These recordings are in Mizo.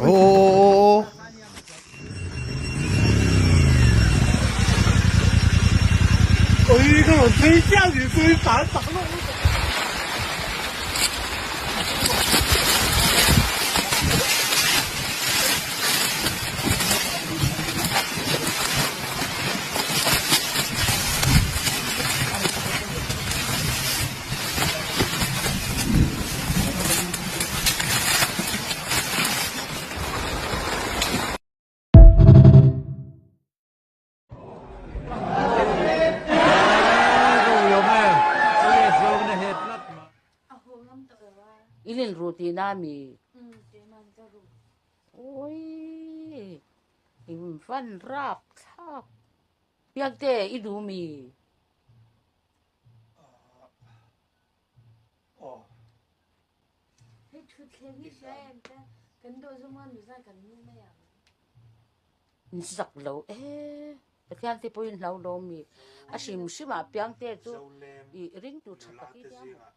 Aw. I rilru tihna a mi? Awii in van rap thlak. Piangte i duh mi? In zak lo e, Pathian te pawhin hlau lo mi, a hrim hrim ah Piangte chu i ringtu tha tak i nia maw.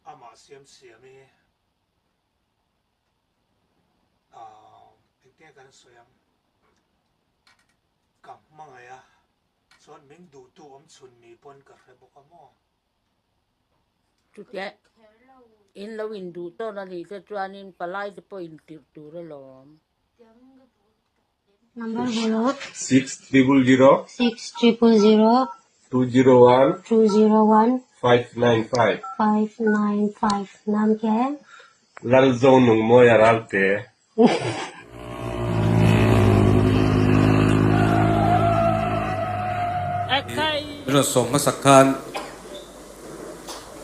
Amah siam siam i engtin kan sawi ang ka hmangaih a chuan min duhtu awm chhun ni pawn ka hre bawk a maw. Chutia in lo induh tawn a nih te chuanin palai te pawh intirh tur alawm. Number bolo. 6 000 6 000 201 201 595 595 नाम क्या है? Lalzonungmawia Ralte. Rawn sawm hmasak khan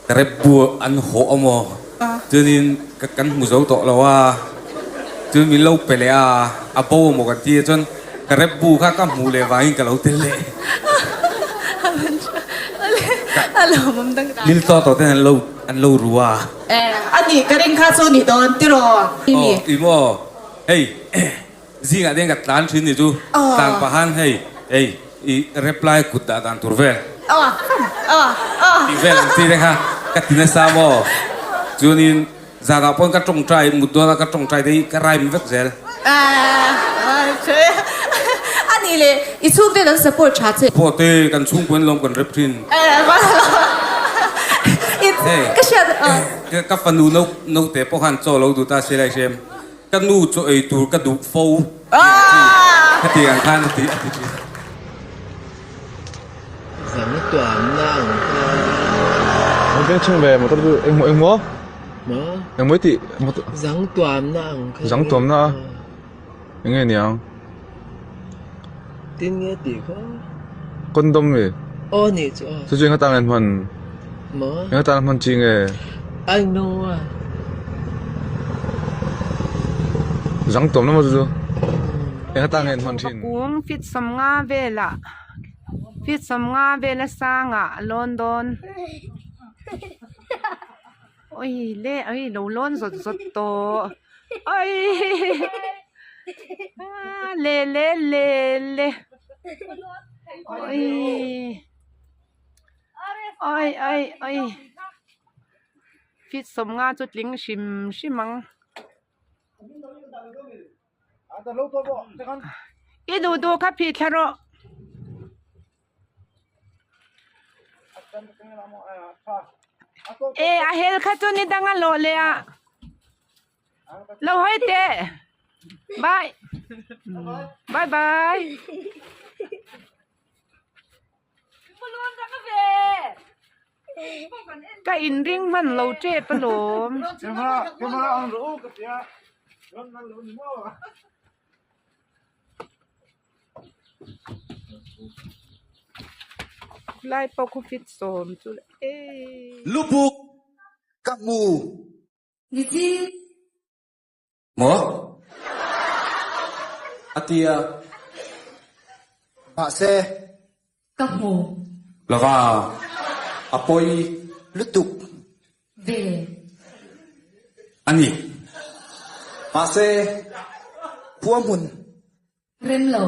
ka rep bu an hawh a maw? Chuanin ka kan hmu zo tawh lo a, chuan min lo pe leh a, a bo a maw kan ti a, chuan ka rep bu kha ka hmuh leh vangin ka lo tel leh. Lil tawh tawh ten an lo an lo ru a. A nih ka ring kha chu ni dawn tiraw? Aw i maw hei zingah te hian ka tlan thin ni chu tlan pahan hei hei i reply kut dah dan tur vel tih vel ang chi te kha ka ti nasa maw chuanin zanah pawn ka tawngtai mut dawn a ka tawngtai te hi ka rhyme vek zel. A nih leh i chhungten an support tha che. Support e kan chhungkua in lawm kan rep thin. Ka hriat Ka fanu naute pawh khan chaw lo duh ta se lai hrem. Ka nu chaw ei tur ka duh fo tih a ti. Heti ang khan a ti a ti thin. Zang tuamna ang kha. Ang veng chhung ve motor chu eng eng maw? Maw? Eng maw i tih motor? Zang tuamna ang kha. Zang tuamna a? Eng nge niang? Tin nge tih kha? Condom mi? Aw nih chu aw. Chu chu eng atang nge an hman? Maw? Eng atang hman chi nge? I know a. Zang tuamna maw chu chu? Eng atang nge an hman thin? Kung fit sawmnga velah fit sawmnga vela sangah a lawn dawn. Oi le oi lo lawn zawt zawt tawh oi le le le le oi oi oi oi fit sawmnga chu tling hrim hrim ang. I duh duh kha phih thla rawh. E a hel kha chu ni dang a lawh leh a lo hawi teh bye bye bye ka inring hman lo tep alawm. Lai pawh khu fit sawm chu le eii. Lubuk ka hmu. Nichin. Maw? A ti a. Mahse. Ka hmu. Lova, a pawi. Lutuk. Ve. A ni. Mahse, khua hmun. Rem lo.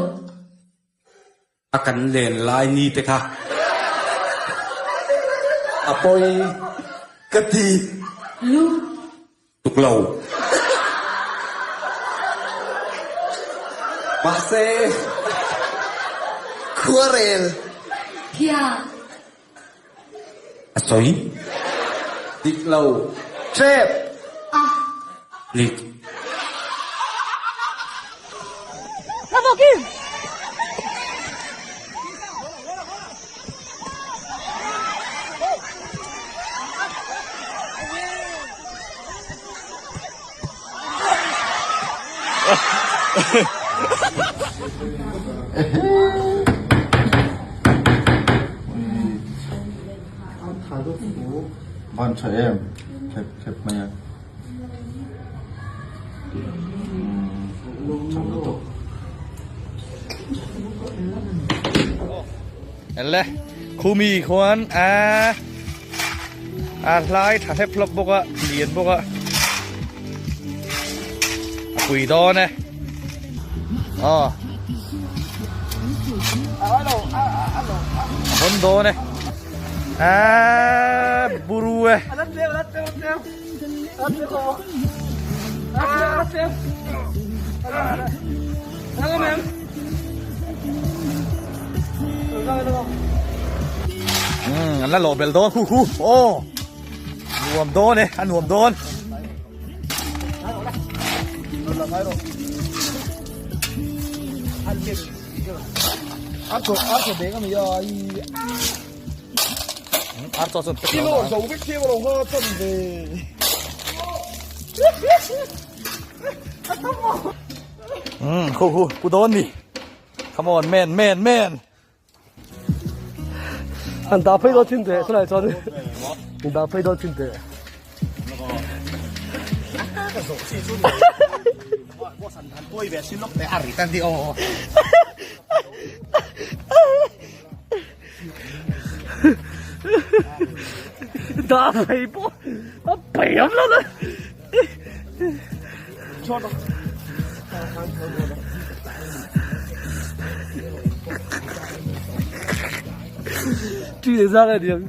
A kan len lai ni te kha. A pawi ka ti. Lu. Tuk lo. Mahse, khuarel. Hia. A sawi. Dik lo. Trep. A. Lik. Van tha em khep khep mai a tha lutuk. Le khumi khuan a a hlai tha hlep hlawp bawk a lian bawk a a pui dawn e aw a hawn dawn e a buru e. An la lawh belh dawn khu khu aw nuam dawn e a nuam dawn Khu khu pu dawn ni come on man man man An dah phei dawn chin teh chulai chuan an dah phei dawn chin teh. Dah phei pawh a phei awm lo na. Truy để ra này điểm.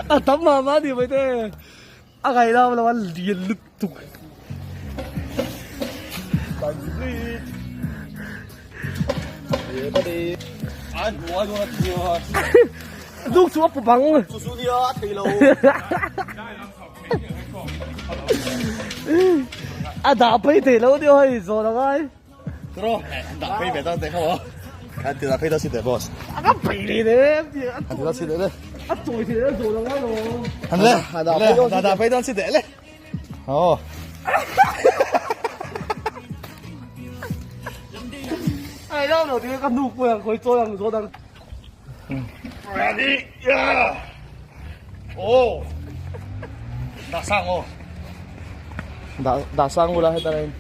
A tam mah mah ni mai te a ngai lam lo a lian lutuk. Duk chu a pu bang. A dah phei thei lo deuh hei zawn a ngai. Tro, dah phei ve ta te kha maw. Kan ti dah phei ta si te boss. A ka phei le le. Kan ti dah si te le. A chawi thei le zawn a ngai lo. Han le, le, dah phei dawn si te le. Oh. Ai lo lo ti ka nu pui ang khoi chawi ang zawn ang. Ready? Yeah. Oh. Dah sang oh. Dah dah sang ula heta lain.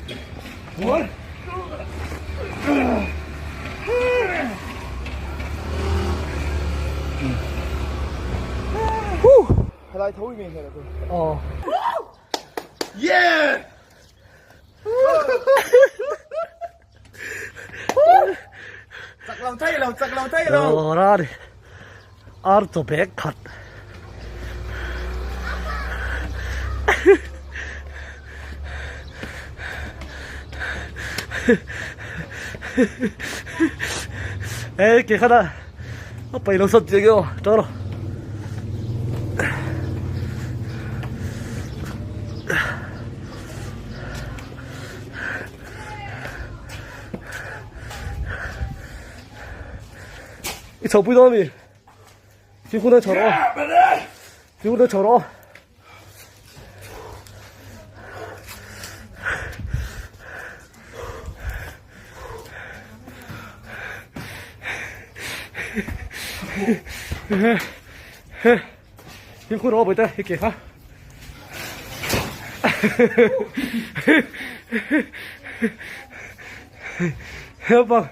Helai tho i mi hela tu. Oh. Yeah. Chak lo thei lo, chak lo thei lo. Lo ra đi. Ar cho bek khat. Ê kìa khát à. Nó bay nó sật gì kìa. Cho rồi. I chho pui dawn a mi? Fimkhur deuh chho rawh aw. Fimkhur deuh chho rawh aw. Fimkhur rawh aw bawihte i ke kha. Naupang.